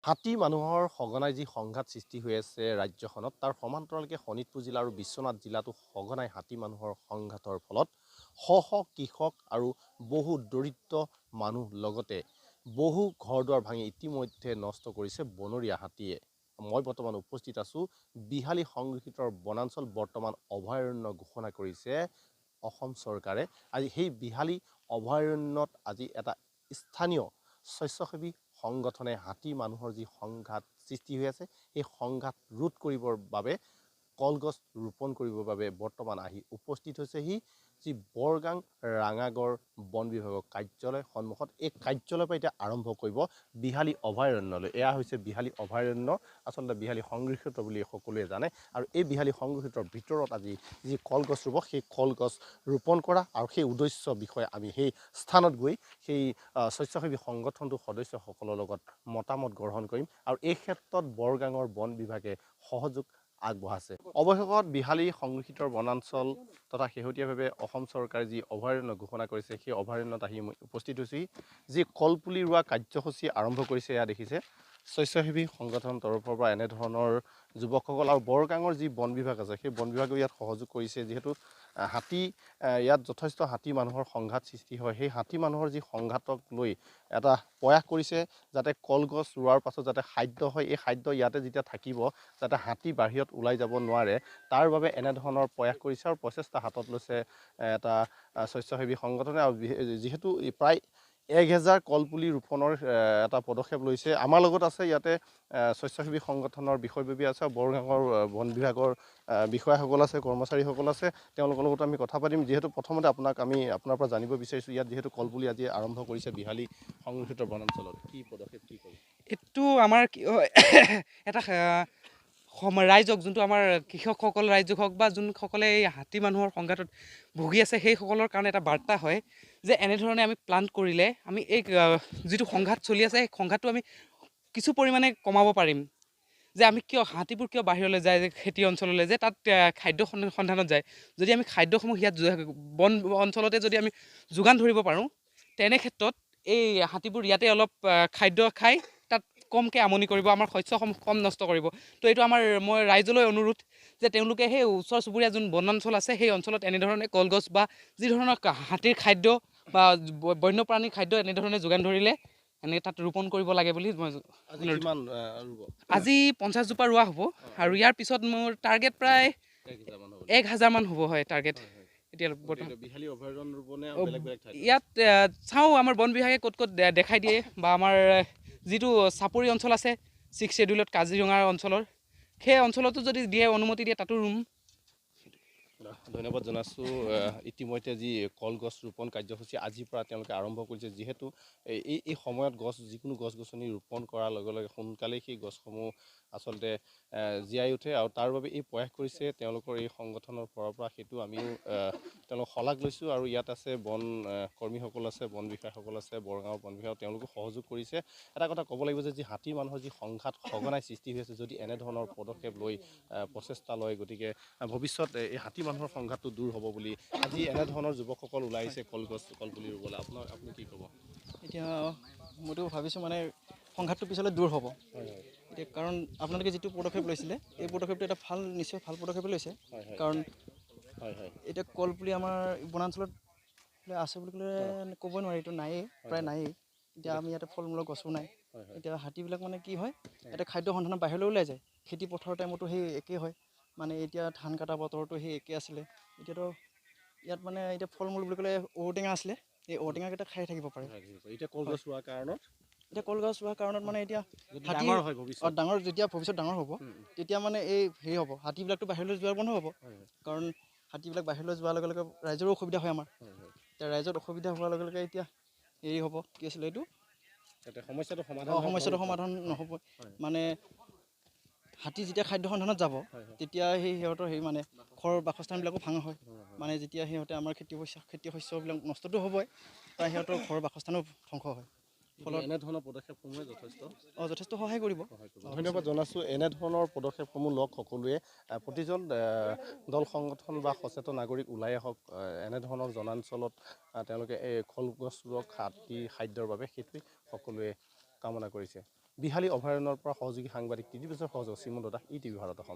হাতী মানুহৰ সঘনাই যি সংঘাত সৃষ্টি হৈ আছে ৰাজ্যখনত, তাৰ সমান্তৰালকৈ শোণিতপুৰ জিলা আৰু বিশ্বনাথ জিলাতো সঘনাই হাতী মানুহৰ সংঘাতৰ ফলত শ শ কৃষক আৰু বহু দৰিদ্ৰ মানুহ লগতে বহু ঘৰ দুৱাৰ ভাঙি ইতিমধ্যে নষ্ট কৰিছে বনৰীয়া হাতীয়ে। মই বৰ্তমান উপস্থিত আছোঁ বিহালী সংৰক্ষিত বনাঞ্চল, বৰ্তমান অভয়াৰণ্য ঘোষণা কৰিছে অসম চৰকাৰে। আজি সেই বিহালী অভয়াৰণ্যত আজি এটা স্থানীয় স্বেচ্ছাসেৱী সংগঠনে হাতী মানুহৰ যি সংঘাত সৃষ্টি হৈ আছে সেই সংঘাত ৰোধ কৰিবৰ বাবে কলগছ ৰোপণ কৰিবৰ বাবে বৰ্তমান আহি উপস্থিত হৈছেহি যি বৰগাং ৰাঙাগড় বন বিভাগৰ কাৰ্যালয় সন্মুখত। এই কাৰ্যালয়ৰ পৰা এতিয়া আৰম্ভ কৰিব বিহালী অভয়াৰণ্যলৈ। এয়া হৈছে বিহালী অভয়াৰণ্য, আচলতে বিহালী সংৰক্ষিত বুলি সকলোৱে জানে। আৰু এই বিহালী সংৰক্ষিতৰ ভিতৰত আজি যি কলগছ ৰুব সেই কলগছ ৰোপণ কৰা আৰু সেই উদ্দেশ্য বিষয়ে আমি সেই স্থানত গৈ সেই স্বেচ্ছাসেৱী সংগঠনটোৰ সদস্যসকলৰ লগত মতামত গ্ৰহণ কৰিম। আৰু এই ক্ষেত্ৰত বৰগাঙৰ বন বিভাগে সহযোগ আগবঢ়াইছে। অৱশেষত বিহালী সংৰক্ষিত বনাঞ্চল তথা শেহতীয়াভাৱে অসম চৰকাৰে যি অভয়াৰণ্য ঘোষণা কৰিছে সেই অভয়াৰণ্যত আহি মই উপস্থিত হৈছোহি। যি কলপুলি ৰোৱা কাৰ্যসূচী আৰম্ভ কৰিছে এয়া দেখিছে স্বেচ্ছাসেৱী সংগঠনৰ তৰফৰ পৰা এনেধৰণৰ যুৱকসকল আৰু বৰগাঙৰ যি বন বিভাগ আছে সেই বন বিভাগেও ইয়াত সহযোগ কৰিছে। যিহেতু হাতী ইয়াত যথেষ্ট হাতী মানুহৰ সংঘাত সৃষ্টি হয়, সেই হাতী মানুহৰ যি সংঘাতক লৈ এটা প্ৰয়াস কৰিছে যাতে কলগছ ৰোৱাৰ পাছত যাতে খাদ্য হয়, এই খাদ্য ইয়াতে যেতিয়া থাকিব যাতে হাতী বাহিৰত ওলাই যাব নোৱাৰে তাৰ বাবে এনেধৰণৰ প্ৰয়াস কৰিছে আৰু প্ৰচেষ্টা হাতত লৈছে এটা স্বেচ্ছাসেৱী সংগঠনে। আৰু যিহেতু প্ৰায় 1000 কলপুলি ৰোপণৰ এটা পদক্ষেপ লৈছে। আমাৰ লগত আছে ইয়াতে স্বেচ্ছাসেৱী সংগঠনৰ বিষয়ববীয়া আছে, বৰগাঙৰ বন বিভাগৰ বিষয়াসকল আছে, কৰ্মচাৰীসকল আছে, তেওঁলোকৰ লগত আমি কথা পাতিম। যিহেতু প্ৰথমতে আপোনাক আমি আপোনাৰ পৰা জানিব বিচাৰিছোঁ, ইয়াত যিহেতু কলপুলি আজি আৰম্ভ কৰিছে বিহালী সংৰক্ষিত বনাঞ্চলত, কি পদক্ষেপ কি কৰিব? এইটো আমাৰ কি হয় এটা ৰাইজক, যোনটো আমাৰ কৃষকসকল ৰাইজক হওক বা যোনসকলে এই হাতী মানুহৰ সংঘাতত ভুগি আছে সেইসকলৰ কাৰণে এটা বাৰ্তা হয় যে এনেধৰণে আমি প্লান্ট কৰিলে আমি এই যিটো সংঘাত চলি আছে সেই সংঘাতটো আমি কিছু পৰিমাণে কমাব পাৰিম। যে আমি কিয় হাতীবোৰ কিয় বাহিৰলৈ যায়, যে খেতি অঞ্চললৈ যে তাত খাদ্য সন্ধানত যায়, যদি আমি খাদ্যসমূহ ইয়াত বন অঞ্চলতে যদি আমি যোগান ধৰিব পাৰোঁ তেনে ক্ষেত্ৰত এই হাতীবোৰ ইয়াতে অলপ খাদ্য খাই তাত কমকৈ আমনি কৰিব, আমাৰ শস্যসমূহ কম নষ্ট কৰিব। তো এইটো আমাৰ মই ৰাইজলৈ অনুৰোধ যে তেওঁলোকে সেই ওচৰ চুবুৰীয়া যোন বনাঞ্চল আছে সেই অঞ্চলত এনেধৰণে কলগছ বা যি ধৰণৰ হাতীৰ খাদ্য বা বন্যপ্ৰাণীৰ খাদ্য এনেধৰণে যোগান ধৰিলে এনেকৈ তাত ৰোপণ কৰিব লাগে বুলি মই। আজি 50 জোপা ৰোৱা হ'ব আৰু ইয়াৰ পিছত মোৰ টাৰ্গেট প্ৰায় 1000 মান হ'ব। হয় টাৰ্গেট এতিয়া বৰ্তমান ইয়াত চাওঁ আমাৰ বন বিভাগে ক'ত ক'ত দেখাই দিয়ে বা আমাৰ যিটো চাপৰি অঞ্চল আছে 6 শ্বেডিউলত কাজিৰঙাৰ অঞ্চলৰ সেই অঞ্চলতো যদি দিয়ে অনুমতি দিয়ে তাতো ৰুম। ধন্যবাদ জনাইছোঁ। ইতিমধ্যে যি কলগছ ৰোপণ কাৰ্যসূচী আজিৰ পৰা তেওঁলোকে আৰম্ভ কৰিছে, যিহেতু এই এই সময়ত গছ যিকোনো গছ গছনি ৰোপণ কৰাৰ লগে লগে সোনকালেই সেই গছসমূহ আচলতে জীয়াই উঠে আৰু তাৰ বাবে এই প্ৰয়াস কৰিছে তেওঁলোকৰ এই সংগঠনৰ ফালৰ পৰা, সেইটো আমিও তেওঁলোক শলাগ লৈছোঁ। আৰু ইয়াত আছে বন কৰ্মীসকল আছে, বন বিষয়াসকল আছে, বৰগাঁৱৰ বন বিষয়া, তেওঁলোকো সহযোগ কৰিছে। এটা কথা ক'ব লাগিব যে যি হাতী মানুহৰ যি সংঘাত সঘনাই সৃষ্টি হৈ আছে, যদি এনেধৰণৰ পদক্ষেপ লৈ প্ৰচেষ্টা লয় গতিকে ভৱিষ্যত এই হাতী মানুহৰ সংঘাতটো দূৰ হ'ব বুলি আজি এনেধৰণৰ যুৱকসকল ওলাই আহিছে কলগছ কলপুলি ৰুবলৈ। আপোনাৰ আপুনি কি ক'ব? এতিয়া মইতো ভাবিছোঁ মানে সংঘাতটো পিছলৈ দূৰ হ'ব। এতিয়া কাৰণ আপোনালোকে যিটো পদক্ষেপ লৈছিলে এই পদক্ষেপটো এটা ভাল, নিশ্চয় ভাল পদক্ষেপে লৈছে। কাৰণ এতিয়া কলপুলি আমাৰ বনাঞ্চলত আছে বুলি ক'লে ক'বই নোৱাৰি, এইটো নায়েই, প্ৰায় নায়েই। এতিয়া আমি ইয়াতে ফল মূলৰ গছো নাই। এতিয়া হাতীবিলাক মানে কি হয়, এতিয়া খাদ্য সন্ধানত বাহিৰলৈ ওলাই যায়। খেতি পথাৰৰ টাইমতো সেই একেই হয়, মানে এতিয়া ধান কটা বতৰতো সেই একেই আছিলে। এতিয়াতো ইয়াত মানে এতিয়া ফল মূল বুলি ক'লে ঔটেঙা আছিলে, এই ঔটেঙাকেইটা খাই থাকিব পাৰে। এতিয়া কলগছ ৰোৱাৰ কাৰণত, এতিয়া কলগছ ৰোৱাৰ কাৰণত মানে এতিয়া হাতী ডাঙৰ, যেতিয়া ভৱিষ্যত ডাঙৰ হ'ব তেতিয়া মানে এই হেৰি হ'ব, হাতীবিলাকতো বাহিৰলৈ যোৱাৰ বন্ধ হ'ব। কাৰণ হাতীবিলাক বাহিৰলৈ যোৱাৰ লগে লগে ৰাইজৰো অসুবিধা হয় আমাৰ। এতিয়া ৰাইজত অসুবিধা হোৱাৰ লগে লগে এতিয়া হেৰি হ'ব, কি আছিলে এইটো, সমস্যাটো সমাধান নহ'ব। মানে হাতী যেতিয়া খাদ্য সন্ধানত যাব তেতিয়া সেই সিহঁতৰ হেৰি মানে ঘৰ বাসস্থানবিলাকো ভাঙা হয়। মানে যেতিয়া সিহঁতে আমাৰ খেতি শস্যবিলাক নষ্টটো হ'বই, তাৰ সিহঁতৰ ঘৰ বাসস্থানো ধ্বংস হয়। ফলত এনেধৰণৰ পদক্ষেপসমূহে যথেষ্ট যথেষ্ট সহায় কৰিব। ধন্যবাদ জনাইছোঁ। এনেধৰণৰ পদক্ষেপসমূহ লওক সকলোৱে, প্ৰতিজন দল সংগঠন বা সচেতন নাগৰিক ওলাই আহক এনেধৰণৰ জনাঞ্চলত তেওঁলোকে এই কলগছ ৰোৱক হাতী খাদ্যৰ বাবে, সেইটোৱে সকলোৱে কামনা কৰিছে। বিহালী অভয়াৰণ্যৰ পৰা সহযোগী সাংবাদিক টিডি বেজৰ সহযোগী শ্ৰীমন্ত দাস, ই টিভি ভাৰত অসম।